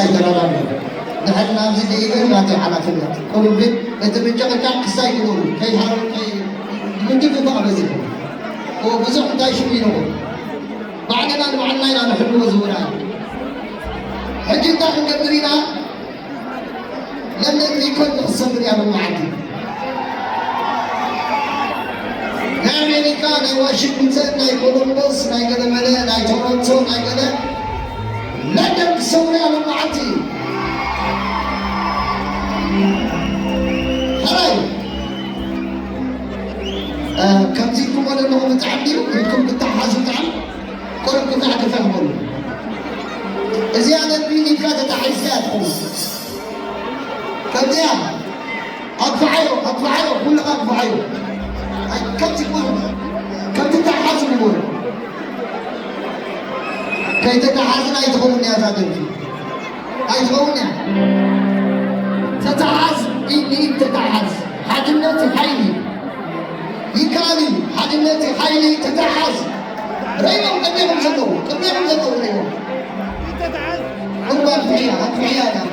ኣይተራዳድኡን። ንሕና ኣብዚ ደይበ ናተይ ሓላፍነት። ቁሩብ ግን እቲ ምጭቕጫቕ ክሳይ ግበሩ። ከይሃሩ፣ ከይ-፣ ምትፍፋቕ በዚሑ። እዎ፣ ብዙሕ እንታይ ሽም ኢልኹም? ባዕልና ንባዕልና ኢና ንሕልዎ ዝውራይ። ሕጂ እንታይ ክንገብር ኢና? ለምለም ሪኮርድ ክሰብር እያ ሎማዓንቲ። ናይ ኣሜሪካ፣ ናይ ዋሽንግተን፣ ናይ ኮሎምበስ፣ ናይ ገለመለ፣ ናይ ቶሮንቶ፣ ናይ ገለ ለንደን ክሰብር እያ ሎማዓንቲ። ሕራይ፣ እ፣ ከምዚ ኢልኩሞ ዘለኹም ብጣዕሚ ድዩ? ኢድኩም ክትተሓሓዙ ብጣዕሚ ቁሩብ ክፍሕ ክፍሕ በሉ። እዚኣ ነቢ ኢድካ ተታሒዝካ እያ ትኸውን። ከምዚኣ ኣግፍሓዮ፣ ኣግፍሓዮ፣ ኩልኻ ኣግፍሓዮ። ኣይ፣ ከምዚ ቁሩብ፣ ከምዚ ተሓዙ ንበሉ። ከይተተሓዝና ኣይትኸውን እያ እዛ ደርፊ። ኣይትኸውን እያ። ተተሓዝ፣ ኢድ ንኢድ ተተሓዝ። ሓድነት ሓይሊ። ይከኣል እዩ። ሓድነት ሓይሊ። ተተሓዝ። ርእዮም ቅድሜኹም ዘለዉ፣ ቅድሜኹም ዘለዉ ርእዮም። እዋ ኣግፍሕያ፣ ኣግፍሕያ እያ።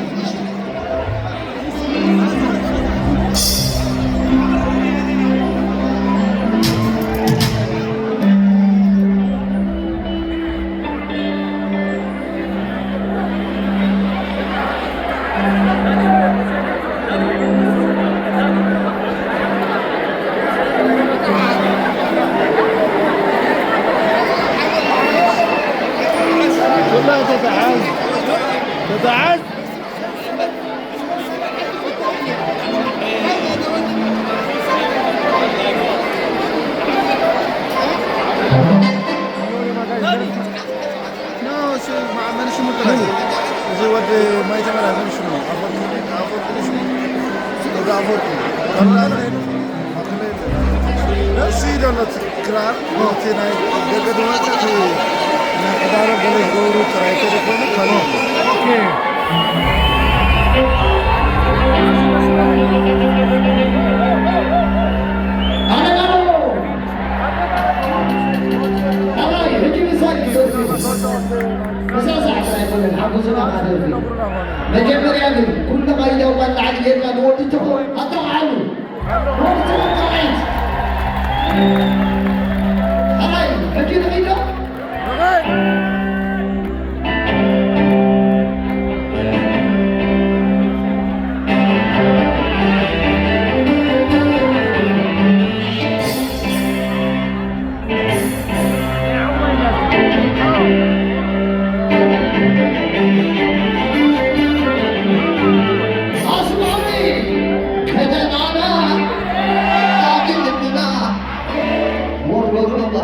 والله تتعز، تتعز. ኖ፣ እሱ ማ-፣ መን ሽሙ ጥራይ? እዚ ወዲ ማይ ተመራ መን ሽሙ? ኣፈወርቂ፣ ኣፈወርቂ ሽሙ? እዚ ኣፈወርቂ። ካልእ ኣለ ኸይኑ? ኣክለ የለ። እሱ ይደሎ እቲ ክራር፣ እቲ ናይ ደገ ድወፀ፣ እቲ ናይ ሕዳረ ገለ ዝገብሩ ጥራይ ተደኮነ ካልእ የለ። ኦኬ። ኣነ፣ ኣነ፣ ኣነ፣ ሕጂ ምሳይ ክደርፍ እዩ። ምሳይ ሳዕ ኣይኮነን፣ ሓጎስና ክደርፍ እዩ። መጀመርያ ግን ኩሉ ቃይዳ እኳ ንላዕሊ ጌርካ ንወዲ ተኾ-፣ ኣተኻዕሉ። ወዲ ተወቃዒት። ኣይ፣ ሕጂ ንኺዶ? ኣስማሚ ከተማና ዳግም ልብና ወርወሩና።